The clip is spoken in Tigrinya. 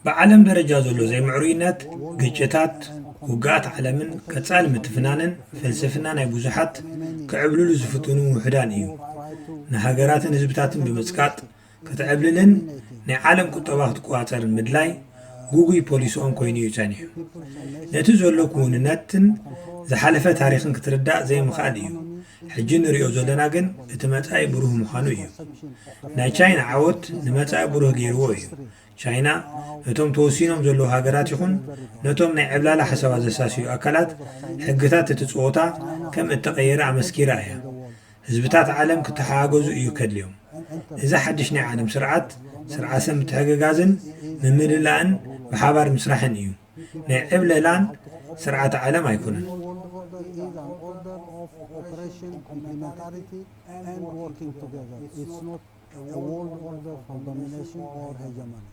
ብዓለም ደረጃ ዘሎ ዘይምዕሩይነት፣ ግጭታት፣ ውግኣት ዓለምን ቀጻሊ ምትፍናንን ፍልስፍና ናይ ብዙሓት ክዕብልሉ ዝፍትኑ ውሑዳን እዩ። ንሃገራትን ህዝብታትን ብምጽቃጥ ክትዕብልልን ናይ ዓለም ቁጠባ ክትቆጻጸርን ምድላይ ግጉይ ፖሊሲኦም ኮይኑ እዩ ጸኒሑ። ነቲ ዘሎ ክውንነትን ዝሓለፈ ታሪኽን ክትርዳእ ዘይምኽኣል እዩ። ሕጂ ንሪኦ ዘለና ግን እቲ መጻኢ ብሩህ ምዃኑ እዩ። ናይ ቻይና ዓወት ንመጻኢ ብሩህ ገይርዎ እዩ። ቻይና ነቶም ተወሲኖም ዘለዉ ሃገራት ይኹን ነቶም ናይ ዕብላላ ሓሳባት ዘሳስዩ ኣካላት ሕግታት እቲ ጸወታ ከም እተቐየረ ኣመስኪራ እያ። ህዝብታት ዓለም ክተሓጋገዙ እዩ ከድልዮም። እዚ ሓድሽ ናይ ዓለም ስርዓት፣ ስርዓተ ምትሕግጋዝን ምምልላእን ብሓባር ምስራሕን እዩ። ናይ ዕብለላን ስርዓተ ዓለም ኣይኮነን። New world order is an order of cooperation, complementarity, and working together. It's not a world order for domination or hegemony.